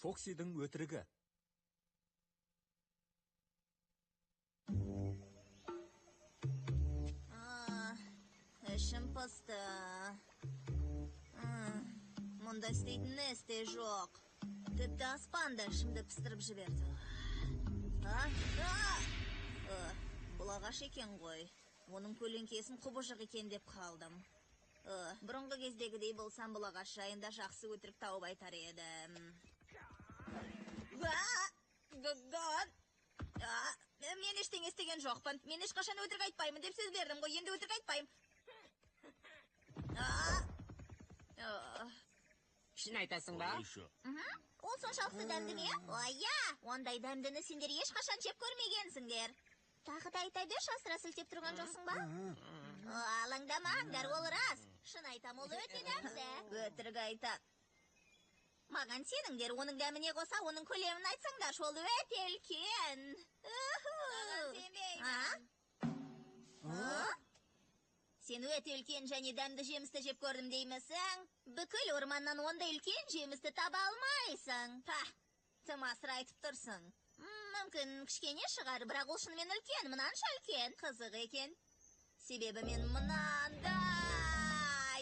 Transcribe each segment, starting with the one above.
Фоксидің өтірігі. Ішім пысты. Мұнда істейтін іс те жоқ. Тіпті аспан да ішімді пыстырып жіберді. Бұл ағаш екен ғой. Оның көлеңкесін құбыжық екен деп қалдым. Бұрынғы кездегідей болсам, бұл ағаш жайында жақсы өтірік тауып айтар едім. Мен ештеңе істеген жоқпын. Мен ешқашан өтірік айтпаймын деп сөз бердім ғой. Енді өтірік айтпаймын. Шын айтасың ба? Ол соншалықты дәмді ме? Ой, ондай дәмдіні сендер ешқашан жеп көрмегенсіңдер. Тағы да айта берші, асыра сілтеп тұрған жоқсың ба? Алаңдамаңдар, ол рас. Шын айтам, ол өте дәмді. Өтірік айтады. Маған сеніңдер, оның дәміне қоса, оның көлемін айтсаңдаршы, ол өте үлкен. Саған сенбеймін. Сен өте үлкен және дәмді жемісті жеп көрдім деймісің? Бүкіл орманнан ондай үлкен жемісті таба алмайсың. Па, тым асыра айтып тұрсың. Мүмкін кішкене шығар, бірақ ол шынымен үлкен, мынанша үлкен. Қызық екен. Себебі мен мынандай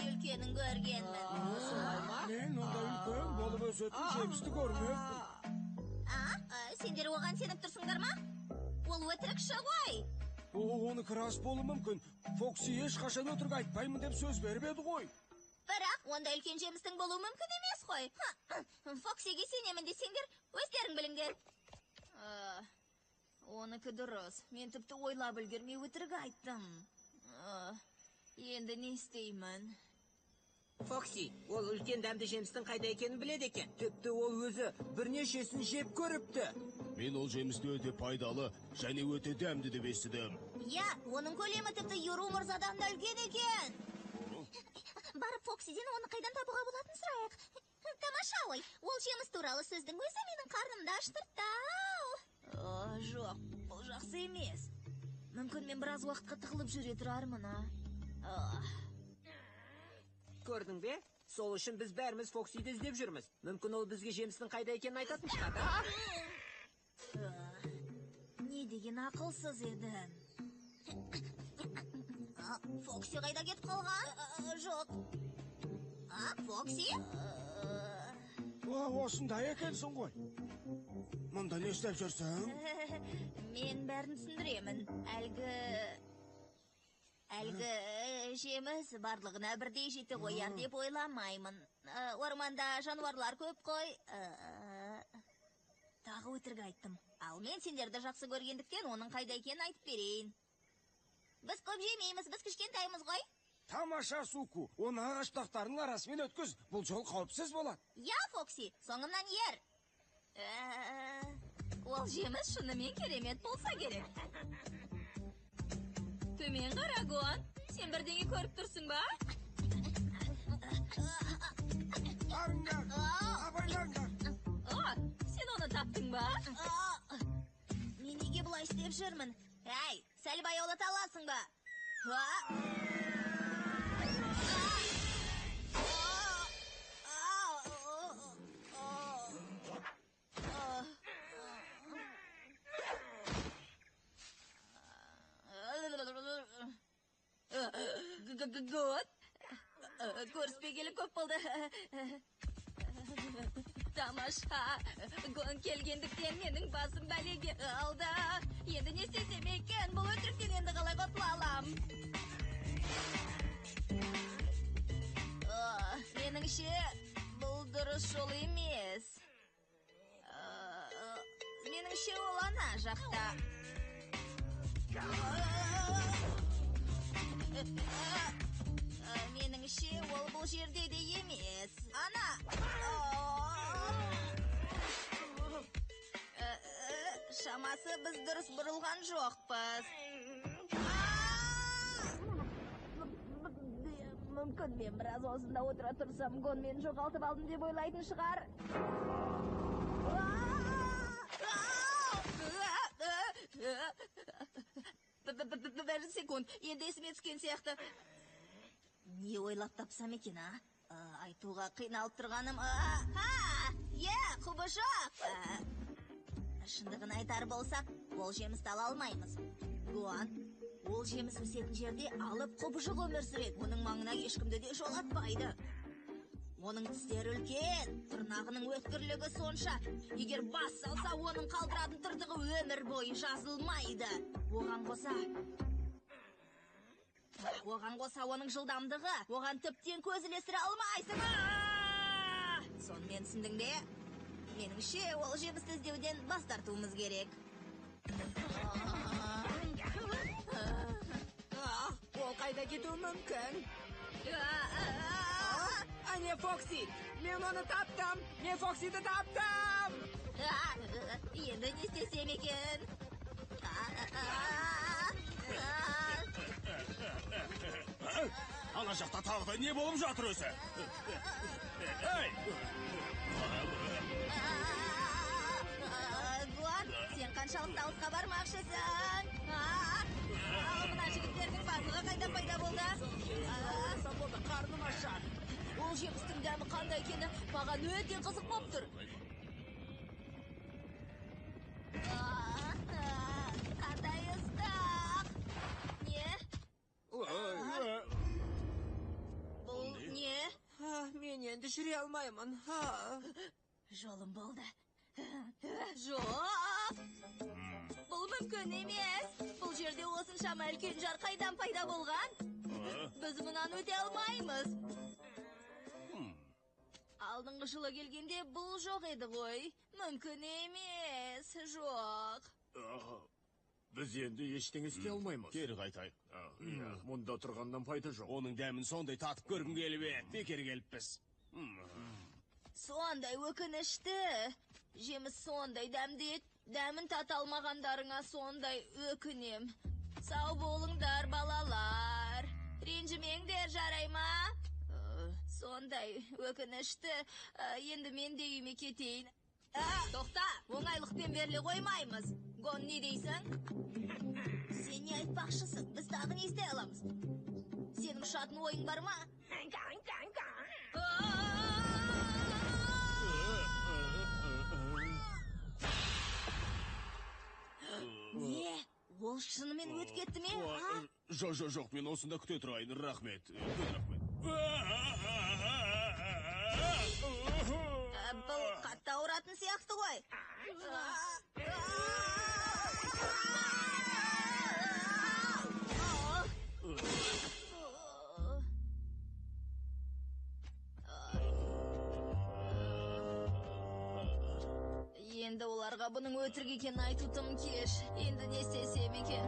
үлкенін көргенмін. Мен ондай үлкен болып өсетін жемісті көрмеппін. Сендер оған сеніп тұрсыңдар ма? Ол өтірікші ғой. Оныкі рас болуы мүмкін. Фокси ешқашан өтірік айтпаймын деп сөз беріп еді ғой. Бірақ ондай үлкен жемістің болуы мүмкін емес қой. Фоксиге сенемін десеңдер, өздерің біліңдер. Оныкі дұрыс. Мен тіпті ойлап үлгермей өтірік айттым. Енді не істеймін? Фокси, ол үлкен дәмді жемістің қайда екенін біледі екен. Тіпті ол өзі бірнешесін жеп көріпті. Мен ол жемісті өте пайдалы және өте дәмді деп естідім. Иә, оның көлемі тіпті Юру мырзадан да үлкен екен. Барып Фоксиден оны қайдан табуға болатынын сұрайық. Тамаша ой, ол жеміс туралы сөздің өзі менің қарнымды аштыртты-ау. Жоқ, бұл жақсы емес. Мүмкін мен біраз уақытқа тығылып жүре тұрармын, а? Көрдің бе? Сол үшін біз бәріміз Фоксиді іздеп жүрміз. Мүмкін ол бізге жемістің қайда екенін айтатын шығар. Не деген ақылсыз едім. Фокси қайда кетіп қалған? Жоқ. Фокси? Осында екенсің ғой. Мұнда не істеп жүрсің? Мен бәрін түсіндіремін. Әлгі жеміс барлығына бірдей жете қояр деп ойламаймын. Орманда жануарлар көп қой. Тағы өтірік айттым. Ал мен сендерді жақсы көргендіктен оның қайда екенін айтып берейін. Біз көп жемейміз, біз кішкентаймыз ғой. Тамаша, Суку, оны ағаш бұтақтарының арасымен өткіз. Бұл жол қауіпсіз болады. Я, Фокси, соңымнан ер. Ол жеміс шынымен керемет болса керек. Төмен қара, Гон. Сен бірдеңе көріп тұрсың ба? Барыңдар, абайлаңдар. Сен оны таптың ба? Мен неге бұлай істеп жүрмін? Әй, сәл баяулата аласың ба? Гот, көріспегелі көп болды. Тамаша, Гон келгендіктен менің басым бәлеге қалды. Енді не істесем екен, бұл өтіріктен енді қалай құтыла алам? Меніңше, бұл дұрыс жол емес. Меніңше, ол ана жақта. Меніңше, ол бұл жерде де емес. Ана! Шамасы біз дұрыс бұрылған жоқпыз. Мүмкін мен біраз осында отыра тұрсам, Гон мені жоғалтып алдым деп ойлайтын шығар. Бір секунд, енді есіме түскен сияқты. Не ойлап тапсам екен, а? Айтуға қиналып тұрғаным... Иә, құбыжық! Шындығын айтар болсақ, ол жемісті ала алмаймыз. Гуан, ол жеміс өсетін жерде алып құбыжық өмір сүреді. Оның маңына ешкімді де жолатпайды. Оның тістері үлкен, тырнағының өткірлігі сонша. Егер бас салса, оның қалдыратын тыртығы өмір бойы жазылмайды. Оған қоса оның жылдамдығы, оған тіптен көз ілестіре алмайсың. Сонымен түсіндің бе? Меніңше, ол жемісті іздеуден бас тартуымыз керек. Ол қайда кетуі мүмкін? Әне Фокси! Мен оны таптым! Мен Фоксиді таптым! Енді не істесем екен? Ана жақта тағы да не болып жатыр өзі? Ей! Гуан, сен қаншалықты алысқа бармақшысың? Ал мына жігіттердің барлығы қайдан пайда болды? Болды, қарным ашады. Ол жемістің дәмі қандай екені маған өте қызық болып тұр. Қандай ыстық! Не? Бұл не? Мен енді жүре алмаймын. Жолым болды. Жоқ! Бұл мүмкін емес. Бұл жерде осыншама үлкен жар қайдан пайда болған? Біз мұнан өте алмаймыз. Алдыңғы жылы келгенде бұл жоқ еді ғой. Мүмкін емес, жоқ. Біз енді ештеңе істей алмаймыз. Кері қайтайық. Мұнда тұрғаннан пайда жоқ. Оның дәмін сондай татып көргім келіп еді. Бекер келіппіз. Сондай өкінішті. Жеміс сондай дәмді еді. Дәмін тата алмағандарыңа сондай өкінем. Сау болыңдар, балалар. Ренжімеңдер, жарай ма? Сондай өкінішті. Енді мен де үйіме кетейін. Тоқта, оңайлықпен беріле қоймаймыз. Гон, не дейсің? Сен не айтпақшысың? Біз тағы не істей аламыз? Сенің ұшатын ойың бар ма? Не? Ол шынымен өтіп кетті ме? Жоқ, жоқ, жоқ, мен осында күте тұрайын. Рахмет. Рахмет. Бұл қатты ауыратын сияқты ғой. Енді оларға бұның өтірік екенін айту тым кеш. Енді не істесем екен?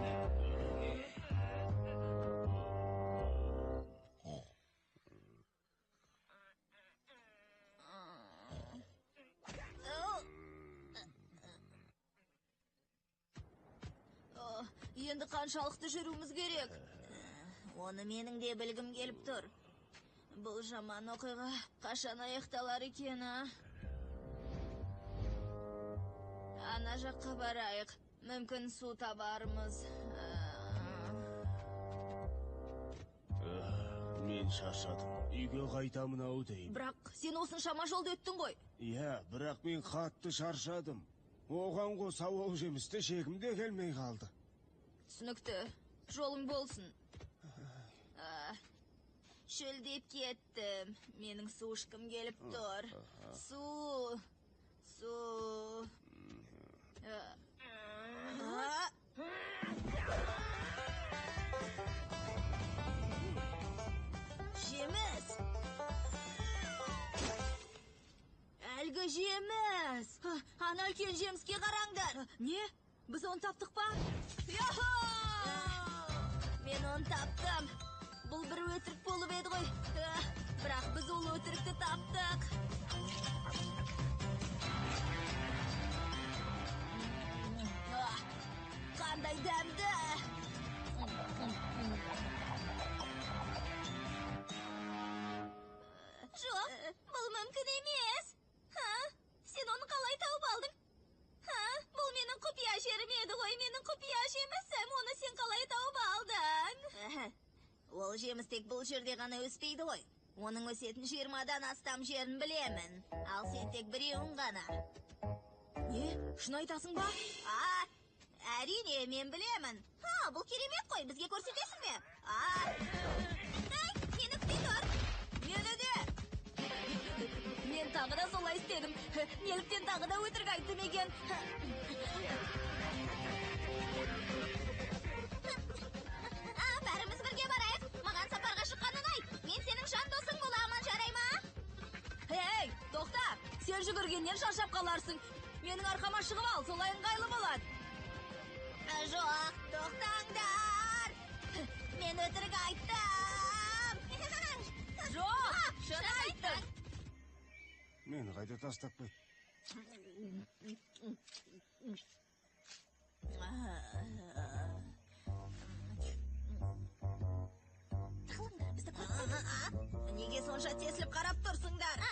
Енді қаншалықты жүруіміз керек? Оны менің де білгім келіп тұр. Бұл жаман оқиға қашан аяқталар екен, а? Ана жаққа барайық. Мүмкін су табармыз. Мен шаршадым. Үйге қайтамын ау деймін. Бірақ сен осыншама жолды өттің ғой. Иә, бірақ мен қатты шаршадым. Оған қоса ол жемісті жегім де келмей қалды. Түсінікті. Жолың болсын. Шөлдеп кеттім. Менің су ішкім келіп тұр. Су. Су. Жеміс. Әлгі жеміс. Ана үлкен жеміске қараңдар. Не? Біз оны таптық па? Мен оны таптым. Бұл бір өтірік болып еді ғой. Бірақ біз ол өтірікті таптық. Қандай дәмді! Жоқ, бұл мүмкін емес. Сен оны қалай тауып алдың? Бұл менің құпия жерім еді ғой, менің құпия жемісім. Оны сен қалай тауып алдың? Ол жеміс тек бұл жерде ғана өспейді ғой. Оның өсетін 20-дан астам жерін білемін. Ал сен тек біреуін ғана. Не, шын айтасың ба? А, әрине, мен білемін. Ха, бұл керемет қой, бізге көрсетесің бе? А, ей, мені күте тұр. Мені де. Мен тағы да солай істедім. Неліктен тағы да өтірік айттым екен? А, бәріміз бірге барайық. Маған сапарға шыққан ұнайды. Мен сенің жан досың боламын, жарай ма? Ей, тоқта! Сен жүгіргеннен шаршап қаларсың. Менің арқама шығып ал, солай ыңғайлы болады. Жоқ, тоқтаңдар. Мен өтірік айттым. Жоқ, шын айттың. Мені қайда тастап кет? Тығылыңдар, бізді көріп қойды. Неге сонша тесіліп қарап тұрсыңдар?